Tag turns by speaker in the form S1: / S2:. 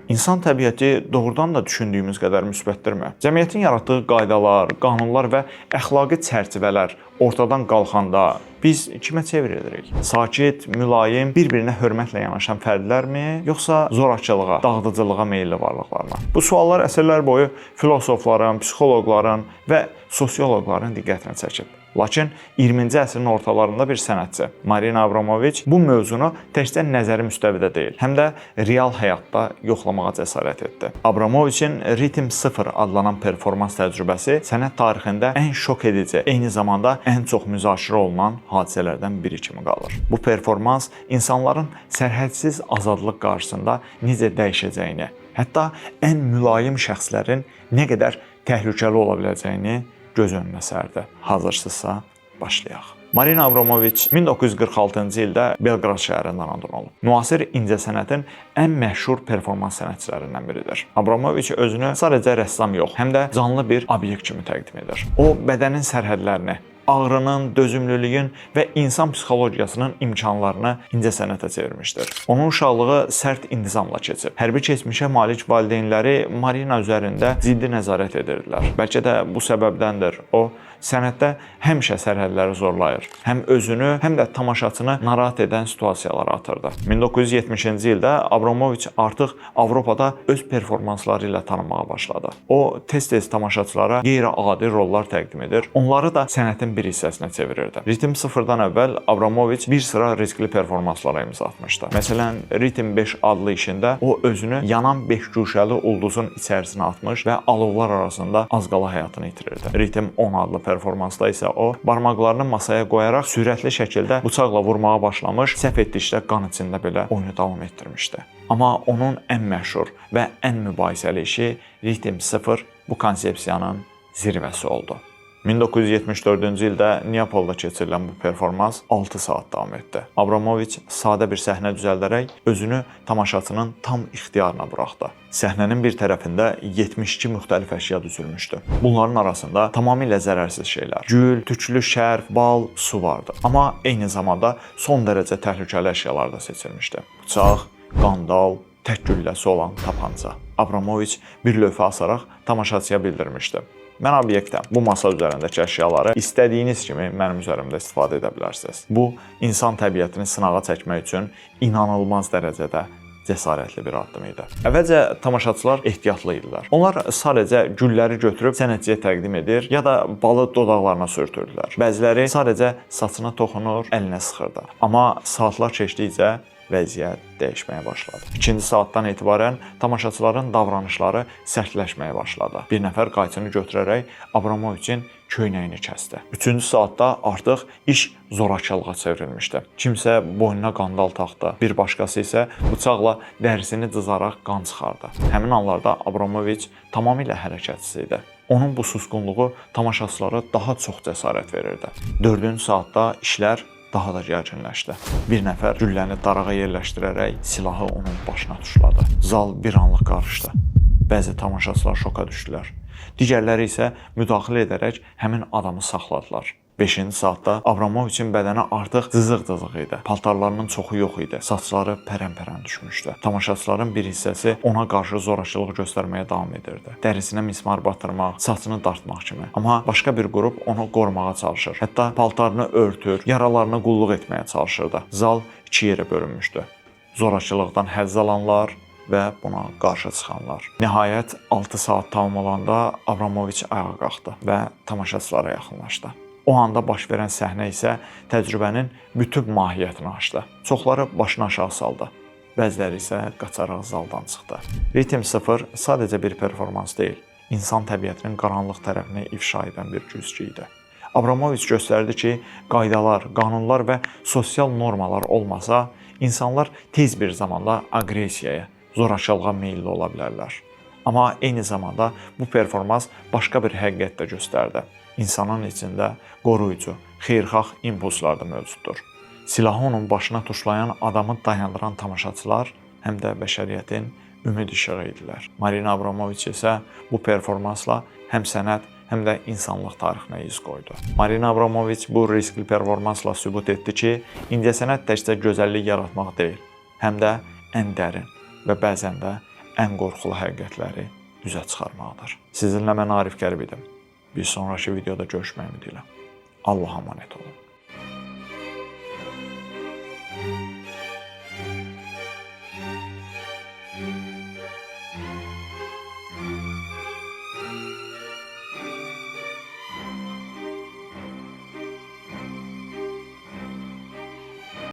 S1: İnsan təbiəti doğrudan da düşündüyümüz qədər müsbətdirmi? Cəmiyyətin yaratdığı qaydalar, qanunlar və əxlaqi çərçivələr ortadan qalxanda biz kimə çevrilirik? Sakit, mülayim, bir-birinə hörmətlə yanaşan fərdlərmi, yoxsa zorakılığa, dağıdıcılığa meyilli varlıqlarmı? Bu suallar əsrlər boyu filosofların, psixoloqların və sosioloqların diqqətini çəkib. Lakin 20-ci əsrin ortalarında bir sənətçi Marina Abramović bu mövzunu təkcə nəzəri müstəvidə deyil, həm də real həyatda yoxlamağa cəsarət etdi. Abramovićin Ritm 0 adlanan performans təcrübəsi sənət tarixində ən şok edici, eyni zamanda ən çox müzakirə olunan hadisələrdən biri kimi qalır. Bu performans insanların sərhədsiz azadlıq qarşısında necə dəyişəcəyini, hətta ən mülayim şəxslərin nə qədər təhlükəli ola biləcəyini göz önünə sərdi. Hazırsınızsa, başlayaq. Marina Abramović 1946-cı ildə Belqrad şəhərində anadan olub. Müasir incəsənətin ən məşhur performans sənətçilərindən biridir. Abramović özünü sadəcə rəssam yox, həm də canlı bir obyekt kimi təqdim edir. O bədənin sərhədlərini, ağrının, dözümlülüyün və insan psixologiyasının imkanlarını incəsənətə çevirmişdir. Onun uşaqlığı sərt intizamla keçib. Hərbi keçmişə malik valideynləri Marina üzərində ciddi nəzarət edirdilər. Bəlkə də bu səbəbdəndir. O sənətdə həmişə sərhədləri zorlayır. Həm özünü, həm də tamaşaçını narahat edən situasiyalara atırdı. 1970-ci ildə Abramović artıq Avropada öz performansları ilə tanınmağa başladı. O tez-tez tamaşaçılara qeyri-adi rollar təqdim edir, onları da sənətin bir hissəsinə çevirirdi. Ritm 0-dan əvvəl Abramović bir sıra riskli performanslara imza atmışdı. Məsələn, Ritm 5 adlı işində o özünü yanan 5 guşəli ulduzun içərisinə atmış və alovlar arasında az qala həyatını itirirdi. Ritm 10 adlı performansda isə o barmaqlarını masaya qoyaraq sürətli şəkildə bıçaqla vurmağa başlamış, səhv etdikdə qan içində belə oyunu davam etdirmişdi. Amma onun ən məşhur və ən mübahisəli işi Ritm 0 bu konsepsiyanın zirvəsi oldu. 1974-cü ildə Neapolda keçirilən bu performans 6 saat davam etdi. Abramović sadə bir səhnə düzəldərək özünü tamaşaçının tam ixtiyarına buraxdı. Səhnənin bir tərəfində 72 müxtəlif əşya düzülmüşdü. Bunların arasında tamamilə zərərsiz şeylər, gül, tüklü şərf, bal, su vardı. Amma eyni zamanda son dərəcə təhlükəli əşyalar da seçilmişdi. Bıçaq, qandal, tək gülləsi olan tapanca. Abramović bir lövhə asaraq tamaşaçıya bildirmişdi: "Mən obyektəm. Bu masa üzərindəki əşyaları istədiyiniz kimi mənim üzərimdə istifadə edə bilərsiniz." Bu, insan təbiətini sınağa çəkmək üçün inanılmaz dərəcədə cəsarətli bir addım idi. Əvvəlcə tamaşaçılar ehtiyatlı idilər. Onlar sadəcə gülləri götürüb sənətçiyə təqdim edir, ya da balı dodaqlarına sürtürdülər. Bəziləri sadəcə saçına toxunur, əlinə sıxırdı. Amma saatlar keçdikcə vəziyyət dəyişməyə başladı. İkinci saatdan etibarən tamaşaçıların davranışları sərtləşməyə başladı. Bir nəfər qayçını götürərək Abramoviçin köynəyini kəsdi. Üçüncü saatda artıq iş zorakılığa çevrilmişdi. Kimsə boynuna qandal taxdı, bir başqası isə bıçaqla dərisini cızaraq qan çıxardı. Həmin anlarda Abramoviç tamamilə hərəkətsiz idi. Onun bu susqunluğu tamaşaçılara daha çox cəsarət verirdi. Dördüncü saatda işlər daha da gərginləşdi. Bir nəfər gülləni darağa yerləşdirərək silahı onun başına tuşladı. Zal bir anlıq qarışdı. Bəzi tamaşaçılar şoka düşdülər. Digərləri isə müdaxilə edərək həmin adamı saxladılar. 5-ci saatda Abramoviçin bədəni artıq cızıq-cızıq idi. Paltarlarının çoxu yox idi. Saçları pərən-pərən düşmüşdü. Tamaşaçıların bir hissəsi ona qarşı zorakılıq göstərməyə davam edirdi. Dərisinə mismar batırmaq, saçını dartmaq kimi. Amma başqa bir qrup onu qorumağa çalışır. Hətta paltarını örtür, yaralarına qulluq etməyə çalışırdı. Zal iki yerə bölünmüşdü. Zorakılıqdan həzz alanlar və buna qarşı çıxanlar. Nəhayət 6 saat tamam olanda Abramoviç ayağa qalxdı və tamaşaçılara yaxınlaşdı. O anda baş verən səhnə isə təcrübənin bütün mahiyyətini açdı. Çoxları başını aşağı saldı. Bəziləri isə qaçaraq zaldan çıxdı. Ritm 0 sadəcə bir performans deyil, insan təbiətinin qaranlıq tərəfini ifşa edən bir güzgü idi. Abramoviç göstərdi ki, qaydalar, qanunlar və sosial normalar olmasa, insanlar tez bir zamanda aqressiyaya, zorakılığa meyilli ola bilərlər. Amma eyni zamanda bu performans başqa bir həqiqət də göstərdi. İnsanın içində qoruyucu, xeyirxah impulslar da mövcuddur. Silahı onun başına tuşlayan adamı dayandıran tamaşaçılar həm də bəşəriyyətin ümid işığı idilər. Marina Abramoviç isə bu performansla həm sənət, həm də insanlıq tarixinə iz qoydu. Marina Abramoviç bu riskli performansla sübut etdi ki, incəsənət təkcə gözəllik yaratmaq deyil, həm də ən dərin və bəzən də ən qorxulu həqiqətləri üzə çıxarmaqdır. Sizinlə mən Arif Qərib idim. Bir sonrakı videoda görüşmək ümidi ilə. Allaha əmanət olun.